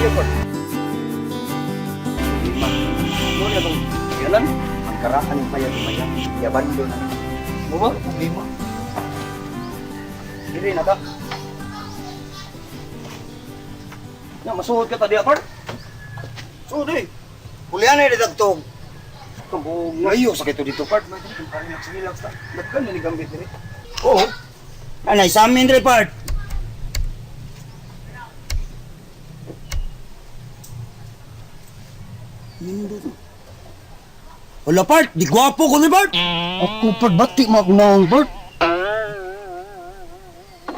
Maayo po. Lima. Mo na bang yalan? Ang karaan ng payag maya. Yabando na. Mo ba? Problema. Dili na ka. Na masuod ka tadi apart. Suod eh. Kulihan na dagtog. Kabog na. Layo sa kito dito part. Relax, relax ta. Nagkan na ni gambit diri. Oo. Anay sa amin dre part. Nindot. Wala part, di gwapo ko ni part. Ako part bati mo akong naong part.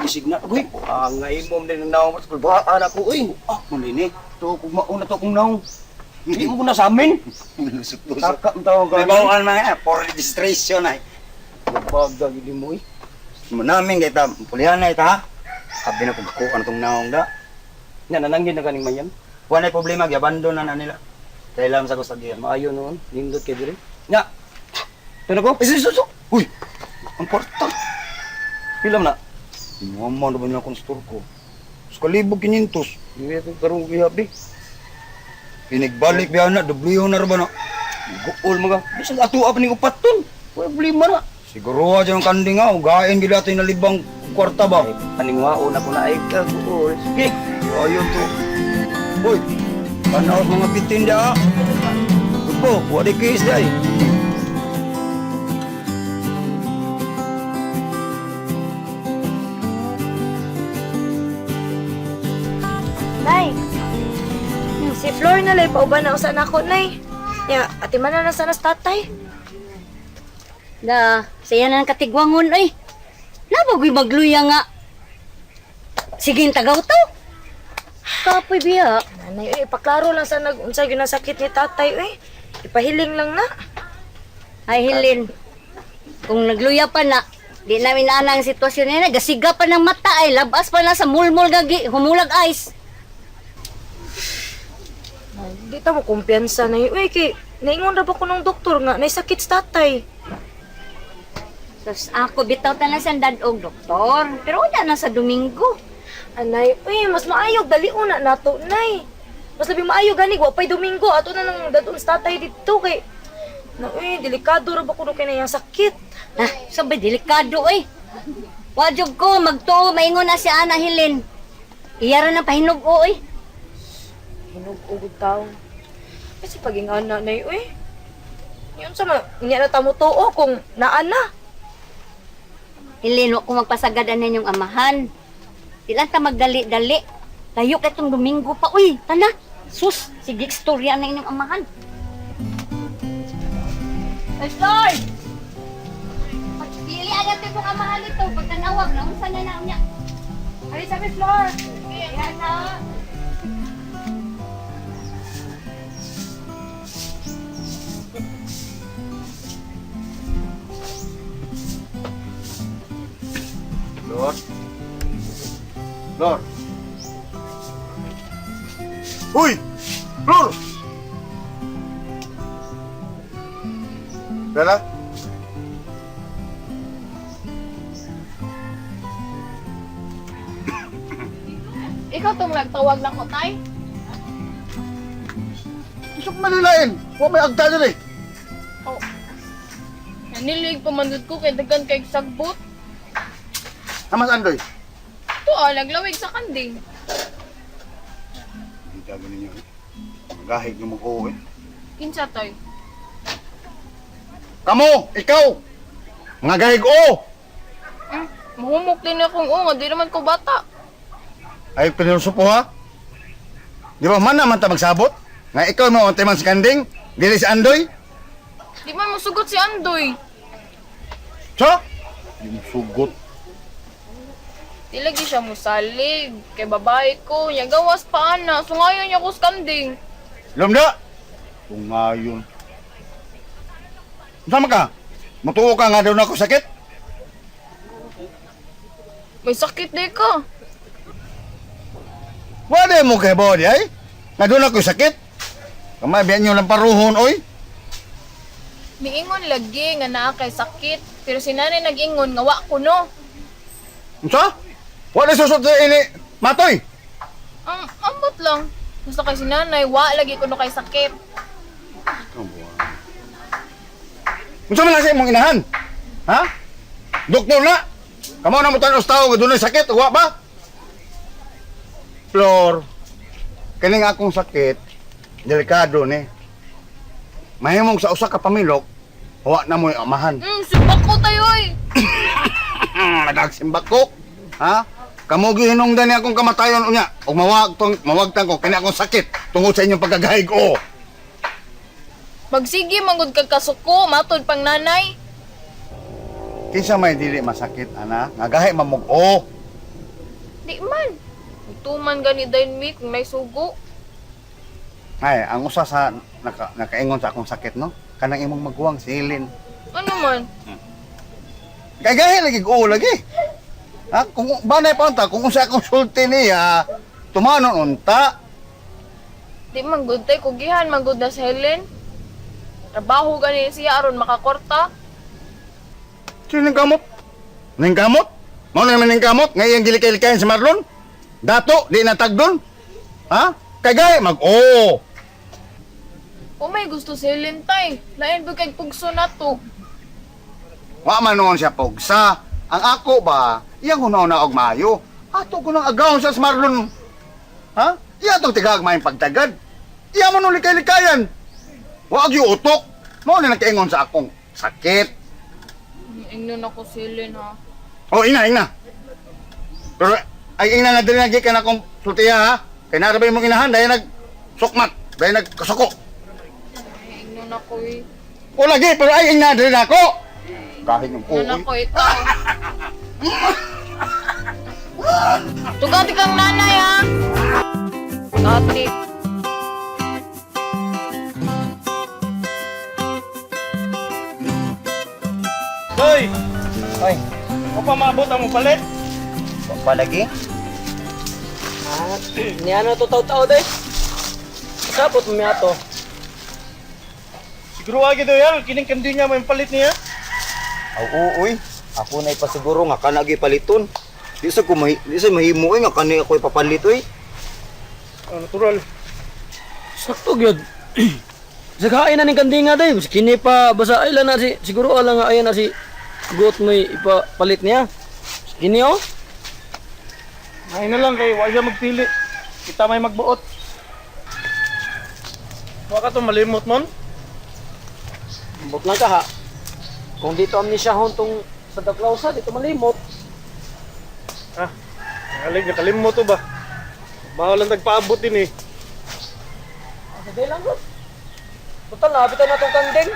Isig na agoy. Ang imom din ang naong part. Kulbaan ako oy. Ah, mo nini. To kung mauna to kung naong. Hindi mo ko na sa amin. Lusok-lusok. Taka ang tawag May bawaan mga for registration ay. Bagdag hindi mo eh. Mo namin kay ta, pulihan na ita ha. Sabi na kung kuan tong naong da. Nga nananggin na kaning mayan. Wala problema, giabandon na na nila. Kailan lang sa kusagian. Maayo noon, nindot kay diri. Nga. Tunog ko. Ay, suso. Uy, Ang kwarta. Pila man na. Inuman na ba niya akong store ko? Sa kalibog 500. Hindi ito karong gihabi. Pinigbalik biya na, dobliho na ra ba na? Guol mga. Bisan ato pa ning upat ton. Wala problema na. Siguro dyan ang kanding ha, ugain gila ito yung nalibang kwarta ba? Ay, paningwaon ako na ay kaguol. Sige. Ayun to. Uy, tanaw mga pitin dia ha. Upo, wala case dia eh. Nay, si Flor na lay pauban na usa nako, Nay. Ya, ati man na sana sa tatay. Da, saya na ng katigwangon ay. Nabagoy magluya nga. Sige, tagaw to. Kapoy biya. Nanay, uy, ipaklaro lang sa nag unsa gyud ang sakit ni tatay, uy. Ipahiling lang na. Ay, Hilin. Kung nagluya pa na, di namin na ang sitwasyon niya. Gasiga pa ng mata ay, labas pa na sa mulmul gagi, humulag ice. Nay, di ta mo kumpiyansa, Nay. Uy, kay naingon ra ba ko ng doktor nga nay sakit sa tatay. Tapos ako, bitaw ta na sa dadog, doktor. Pero wala na sa Domingo. Anay, uy, mas maayo dali una nato, Nay. Mas labi maayo gani wa pay Domingo ato na nang dadon sa tatay didto kay na uy, delikado ra ba kuno kay na iyang sakit. Ah, sabay, delikado eh. Wajog ko, magtuo, maingon na si Ana Hilin. Iyara na pahinog-o eh. Hinug-ugod taong. Kasi paging ana nay uy. Yun sa ma, niya na tamo tuo kung naa na. Hilin, wa ko magpasagad ang inyong amahan. Di lang ta magdali-dali. Layo ka itong Domingo pa. Uy, tana. Sus, sige, istorya na inyong amahan. Ay, Flor! Pagpili agad itong amahan nito. Pagtanawag, naunsa na na niya. Ay, sabi Flor. Yan na. Lord. Lord. Uy! Flor! Bella? Ikaw tong nagtawag na ko, tay. Gusto ko malilain. Huwag may agta dyan eh. Oh. Nanilig pamandod ko kay daghan kay sagbot. Hamas Andoy. To ah, naglawig sa kanding. Hindi tago ninyo eh. Magahig ng mga eh. Kinsa tay? Kamo! Ikaw! Mga gahig o! Hmm, mahumok din akong o nga di naman ko bata. Ay, pinuso po ha? Di ba man naman ta magsabot? Nga ikaw mo ang man sa kanding? Dili si Andoy? Di man musugot si Andoy. So? Di mo sugot. Di lagi siya musalig kay babae ko, nya gawas pa ana. Sungayon niya ko sa kanding. Lumda! Tungayon. Sama ka? Mutuo ka nga daw na ako sakit? May sakit di ka. Wala mo kay body ay. Nga doon ako sakit. Kamay biyan nyo lang paruhon oy. Niingon lagi nga naa kay sakit, pero si nanay nag-ingon nga wa ko no. Unsa? Wala susot sa ini matoy. Ang ambot lang. Gusto kay si nanay, wa lagi kuno kay sakit. Unsa man lang sa imong inahan? Ha? Doktor na. Kamo na mo tan-os tao nga dunay sakit, wa ba? Flor, kining akong sakit, delikado ni. Mahimong sa usa ka pamilok, wa na mo'y amahan. Simbak ko tayo eh. Nagsimbak ko. Ha? Kamo gihinungdan ni akong kamatayon unya. Ug mawag tong mawagtan ko kini akong sakit tungod sa inyong pagkagahig o. Magsige mangud kag kasuko, matod pang nanay. Kinsa may dili masakit ana? Nga gahi mamug o. Di man. Tuman gani dayon mi kung naisugo. Ay, ang usa sa nakaingon sa akong sakit no, kanang imong maguwang si Helen. Ano man? Kay gahi lagi ko lagi. Ha? Kung banay pa unta, kung unsa akong sulti niya, tumanon unta. Di man gud tay kugihan man gud na si Helen. Trabaho gani siya aron makakorta. Sino ning kamot? Ning kamot? Mao na naman ning kamot nga iyang gilikay-likayan si Marlon? Dato, di natagdon? Ha? Kay gahi mag o. O may gusto si Helen tay. Lain ba kay pugso na to? Wa man noon siya pugsa. Ang ako ba, iyang hunaw na og maayo. Ato ko nang agawon sa si Marlon. Ha? Iya tong tigag maayong pagtagad. Iya man nung likay-likayan. Wa gyud utok. Mao na nakaingon sa akong sakit. Ingnon ako si Helen ha. Oh, ina, ina. Pero ay ina na dili na gikan akong sultiya ha. Kay narabay mong inahan dahil nag sukmat, dahil nagkasuko. Ay, ingnon ako eh. O lagi, pero ay ina dili na ako. Kahit ng Ingnon kuoy. ako ito. Tugati kang nanay ha. Tugati. Hoy! Ay, O pa maabot ang palit? wa pa lagi. Ah, niya na to tao-tao day. Sabot mo niya to. Siguro agi daw yan, kining kandi niya may palit niya. Aw, oo, uy. Ako na ipasiguro nga kanagi paliton. Di sa ko mahi, di sa mahimo oy nga kani ako ipapalit oy. Oh, natural. Sakto gyud. Sakain na ning kandinga day. Kini pa basta ay lang na si siguro ala nga ayan na si got mo ipapalit niya. Kini oh. Ay na lang kay wa siya magpili. Kita may magbuot. Wa ka to malimot mon. Ambot lang ka ha. Kung dito amnesia hon tong Santa Clausa, dito malimot. Ah, alig nakalimot to ba? Bawal lang tagpaabot din eh. Sige lang bro. Total na abitan na tong kanding.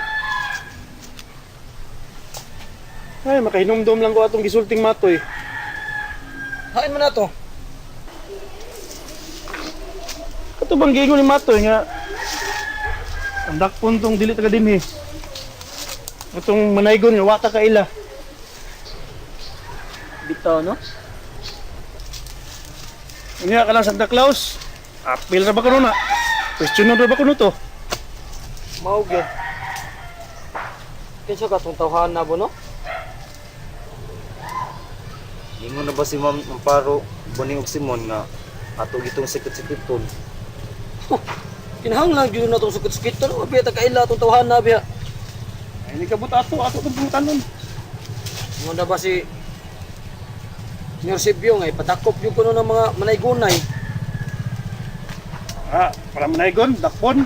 Ay, makahinumdum lang ko atong gisulting matoy. Hain mo na to. Kato bang giingon ni matoy nga ang dakpon tong dili taga dinhi. Atong manaygon nga wa ta kaila. Bitaw no. Unya ka lang Santa Claus. Apil ra ba kuno na? Question ra ba kuno to? Mao gyud. Kinsa ka tong tawhan na bo no? Ingon na ba si Ma'am Amparo Boni og Simon nga ato gitong sikit-sikiton. Kinahanglan gyud na tong sukit-sukit to. Biya ta kaila tong tawhan na biya. Ay, ni kabut ato ato tong pangutanon. Ingon na ba si Senyor Sibyo nga ipadakop yung kuno ng mga manaygunay. Ah, para manaygon, dakpon.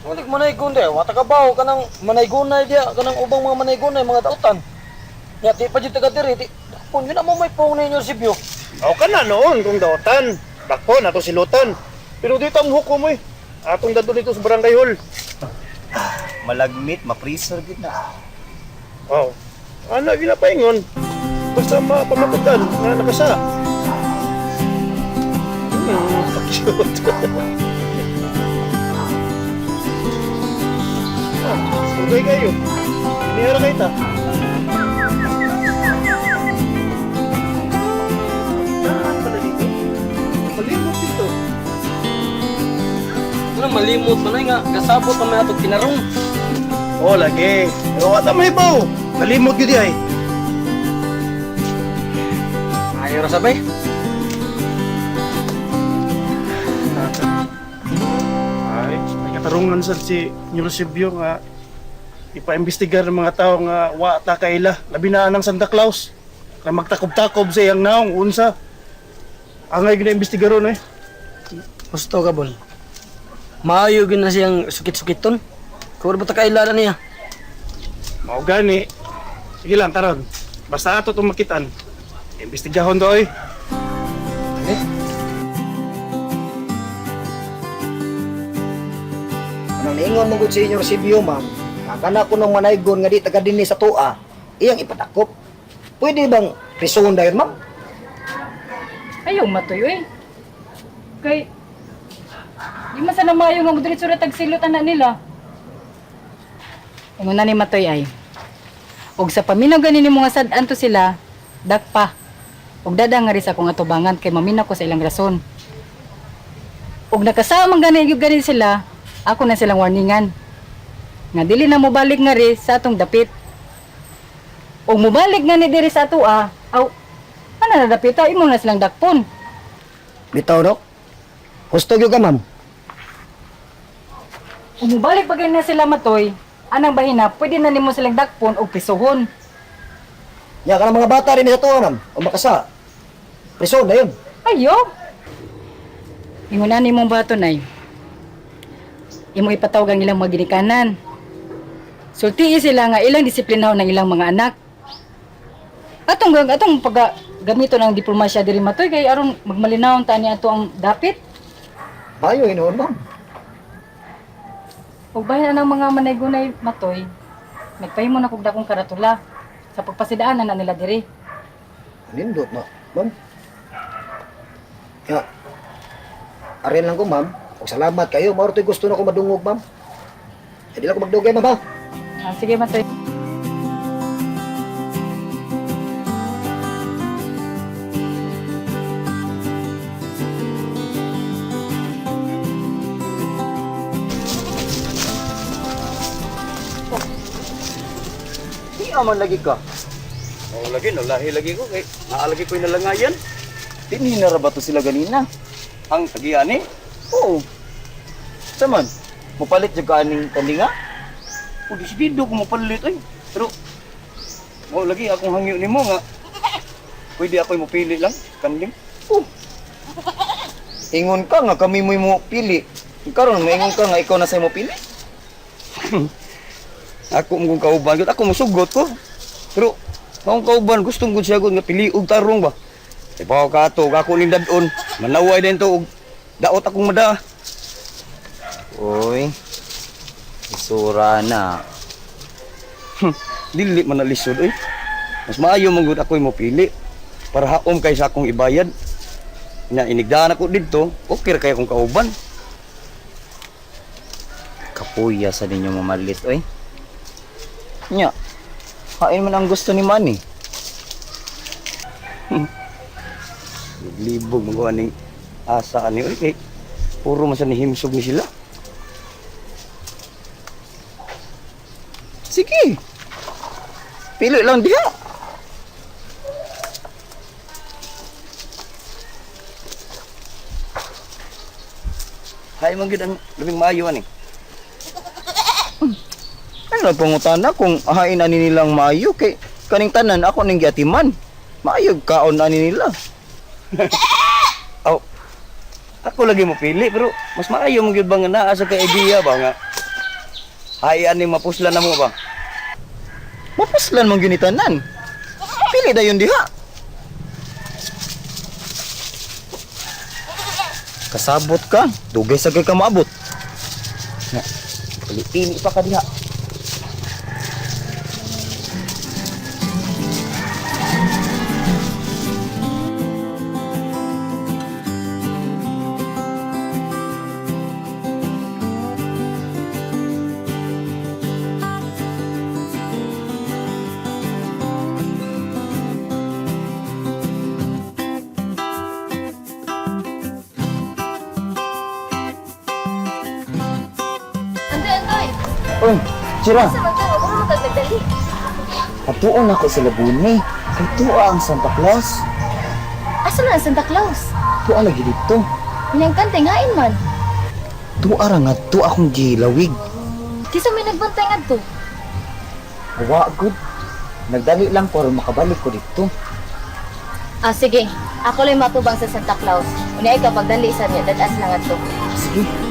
Wala ka manaygun di, wata ka baw kanang manaygunay diya, kanang ubang mga manaygunay, mga dautan. Ya di pa jud taga diri, di dakpon yun amo may pong ni Senyor Sibyo. Aw ka na noon kung daotan. Dakpon ato silutan. Pero dito ang hukom eh. Atong dadto dito sa barangay hall. Malagmit, ma-freezer gid na. Oh. Ano ginapaingon? Basta mapamatudan nga nakasa. Cute. Ah, sugay kayo. Inihara kayo ta. Saan pala dito? Malimot dito. Ano malimot man ay nga gasabot pa may atong kinarong. Oh, lagi. Pero wala may baw. Nalimot yun di ay. Ayo ra sabay. Tarungan sad si Eusebio nga ipaimbestigar ng mga tao nga wa ta kaila. Labi na anang Santa Claus. Na magtakob-takob sa iyang naong unsa. Angay gina-imbestigaron eh. Gusto ka bol. Maayo gyud na siyang sukit-sukiton. Kung ba ta kaila na niya? Mao gani. Sige lang karon. Basta ato itong makitaan. Imbestigahon do oy. Anong niingon mo gud sa inyo Eusebio, ma'am? Ang kana ko nung manaygon nga di taga dinhi sa tuwa, iyang ipadakop. Pwede bang prisuhon dayon, ma'am? Ayaw matoy oy. Kay di man sana maayo nga mo ra tag silot ana nila. Ingon na ni Matoy ay. Og sa paminaw gani nimo nga sad-an to sila, dakpa. Og dada nga ri sa akong atubangan kay maminaw ko sa ilang rason. Og nakasama man gani gyud gani sila, ako na silang warningan. Nga dili na mobalik nga ri sa atong dapit. Og mobalik nga ni diri sa atoa, aw ana na dapita imo na silang dakpon. Bitaw, no? Husto gyud ka, ma'am. Kung mobalik pa gani na sila matoy, anang bahina pwede na nimo silang dakpon og prisuhon. Nya kana mga bata rin sa tuwa, ma'am. O makasa. Prisuhon dayon. Ayo. Ingon na nimong bato nay. Imo ipatawag ang ilang mga ginikanan. Sultii sila nga ilang disiplinahon ng ilang mga anak. Atong atong pag gamito ng diplomasya diri matoy kay aron magmalinawon ta ni ato ang dapit. Bayo hinuon, ma'am. Ug bahin anang mga manay-gunay matoy, nagpahimo na kog dakong karatula sa pagpasidaan na nila diri. Nindot na, ma'am. Ya. Arin lang ko, ma'am. Og salamat kayo. Mao to'y gusto na ko madungog, ma'am. Eh, di lang ko magdugay, ma'am, ha? Ah, sige matoy. Di aman lagi ka. Oh, lagi no, lahi lagi ko kay naalagi ko nalangayan. Dinhi na ra ba to sila ganina? Ang tagian ni. Oo. Saman, mupalit jud ka aning kandinga? O disidido ko mopalit oy. Pero mo lagi akong hangyo nimo nga pwede ako mopili lang kanding. Oh. Ingon ka nga kami mo'y mo pili. Karon maingon ka nga ikaw na say mo pili. Ako mong kauban gud ako mosugot ko. Pero akong kauban gustong gud siya gud nga pili og tarong ba. E pa ka ato ako ning dadon manaway din to og daot akong mada. Uy. Isura na. Dili man na lisod oy. Mas maayo man gud ako'y mopili para haom kay sa akong ibayad. Na inigdaan ako didto, okay ra kay akong kauban. Kapuya sa ninyo mamalit, oy. Nya. Hain man ang gusto ni Manny. Naglibog magawa ning asa ani oy kay puro man sa nihimsog ni sila. Sige. Pili lang diha. Hay man gyud ang labing maayo ani. Ano pangutana kung hain ani nilang maayo kay kaning tanan ako ning giatiman. Maayo kaon ani nila. Aw, ako lagi mopili pero mas maayo man gyud ba nga naa sa kay idea ba nga hay ani mapuslan na mo ba? Mapuslan man gyud ni tanan. Pili dayon diha. Kasabot ka, dugay sa kay ka maabot. Nga, Pili-pili pa ka diha. Antoy, Antoy. Oy, Chira, Sa man ka, wala mo kagdali. atuon ako sa Labone. Kay tuwa ang Santa Claus. Asa man ang Santa Claus? Tuwa lagi dito. Inyang kante ngain man. Tuara nga to akong gilawig. Kisa may nagbantay ngadto. Wa gud. Nagdali lang ko aron makabalik ko dito. Ah, sige. Ako lang matubang sa Santa Claus. Unya ikaw pagdali sa niya, dadas lang ato. Sige.